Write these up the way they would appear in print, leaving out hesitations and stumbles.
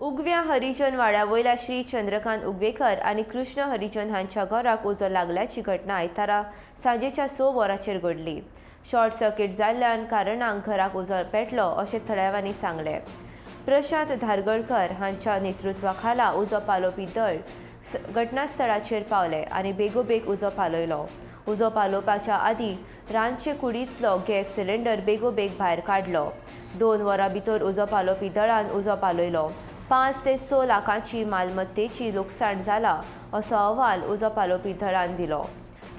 उगव्या हरिजन वाड्या वयल्या श्री चंद्रकांत उगवेकर आनी कृष्ण हरिजन हांच्या घराक उजो लागल्याची घटना आयतारा सांजेच्या 6 वरांचेर घडली. शॉर्ट सर्किट जाल्ल्यान कारणाक घराक उजो पेटलो अशें थळाव्यांनी सांगलें. प्रशांत धारगळकर हांच्या नेतृत्वा खाला उजो पालोवपी दळ घटनास्थळाचेर पावले आनी बेगोबेग उजो पालयलो. उजो पालोवपाच्या आदीं रांदचे कुडींतलो गॅस सिलिंडर बेगोबेग भायर काडलो. 2 वरां भितर उजो पालोवपी दळान उजो पालयलो. 5 ते 6 लाखांची मालमत्तेची लुकसाण जाला असो अहवाल उजो पालोवपी दळान दिलो.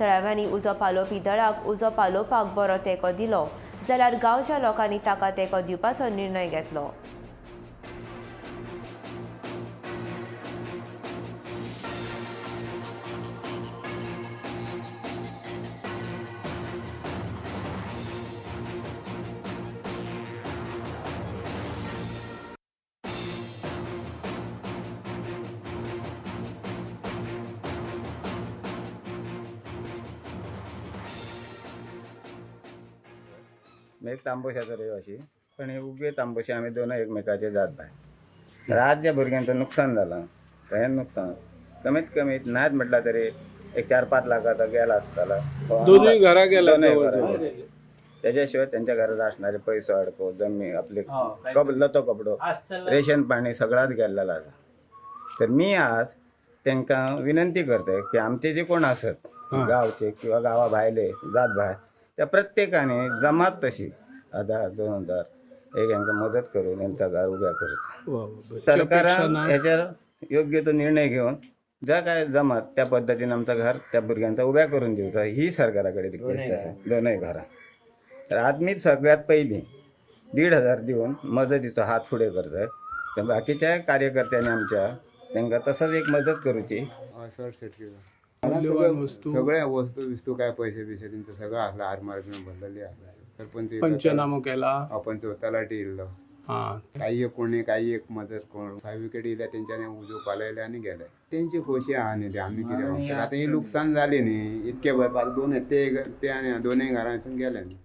थळाव्यांनी उजो पालोवपी दळाक उजो पालोवपाक बरो तेंको दिलो जाल्यार गांवच्या लोकांनी ताका तेंको दिवपाचो निर्णय घेतलो. मी एक तांबोशाचो रहिवाशी, पण हे उगे तांबोशे आमी दोनूय एकमेकाचे जात भाय. तर आज ज्या भुरग्यांचं नुकसान जालां तें नुकसान कमीत कमी नाच म्हटला तरी एक 4-5 लाखाचा गेला आसतला. दोनूय घरां गेला दोनूय जवळ घरां जवळ. गेला. त्याच्या शिवाय त्यांच्या घरात असणारे पैसो अडको जमीन आपले लतो कपडो रेशन पाणी सगळाच गेल्लेला आसा. तर मी आज तांकां विनंती करतय की आमचे जे कोण आसत गावचे किंवा गावा भायले जात भायर त्या प्रत्येकाने जमात तशी 1000 2000 एक यांका मदत करून यांचा घर उभ्या करूचा. वा, वा, बरं. अपेक्षा सरकारान ना. ह्याच्यार योग्य तो निर्णय घेऊन ज्या काय जमात त्या पद्धतीने आमचा घर त्या भुरग्यांचा उभ्या करून दिवचा ही सरकाराकडे रिक्वेस्ट आसा. दोनय घरां. तर आज मी सगळ्यात पहिली 1500 दिवन मजतीचो हात फुडें करतय. तर बाकीच्या कार्यकर्त्यांनी आमच्या तांकां तसंच एक मदत करूची. सर शेटकी मूल्यवान वस्तू. सगळ्या वस्तू बिस्तू काय पैसे बिसे त्यांचं सगळं असलं आरमार बिन भरलेली असलं सरपंच इल्लो, पंचनामो केला. पंच तलाठी इल्लो. हा काही एक कोणी काही एक मदत कोण फायर विकेट इल्या तेंच्यानी उजो पालयले आनी गेले. तेंची खोशी आहा न्ही ते आमी कितें आमचें आतां ही लुकसाण जाली न्ही इतके भरपाक दोन ते ते आनी दोनूय घरांसून गेले न्ही.